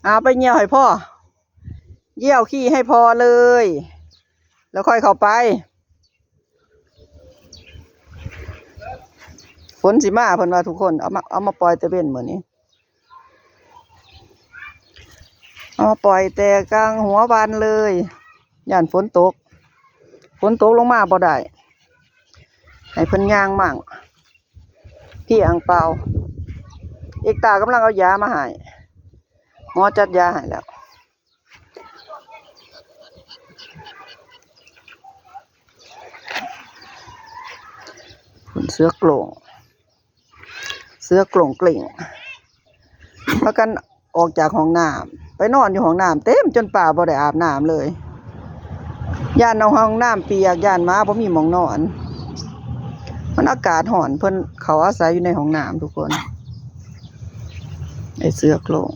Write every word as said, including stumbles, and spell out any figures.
เอาไปเยี่ยวให้พ่อ เยี่ยวขี้ให้พอเลย แล้วค่อยเข้าไป ฝนสิมาเพิ่นว่าทุกคน เอามา เอามาปล่อยแต่เว้นมื้อนี้ เอามาปล่อยแต่กลางหัววันเลย ย่านฝนตก ฝนตกลงมาบ่ได้ ให้เพิ่นย่างมั่ง พี่อังเปา เอกตากำลังเอายามาให้ หมอจัดยาให้แล้ว เสือโคร่ง เสือโคร่งเกร่ง พากันออกจากห้องน้ำ ไปนอนอยู่ห้องน้ำเต็มจนป้าบ่ได้อาบน้ำเลย ย่านเอาห้องน้ำเปียก ย่านหมาบ่มีหม่องนอน มันอากาศร้อน เพิ่นเข้าอาศัยอยู่ในห้องน้ำทุกคน ไอ้เสือโคร่ง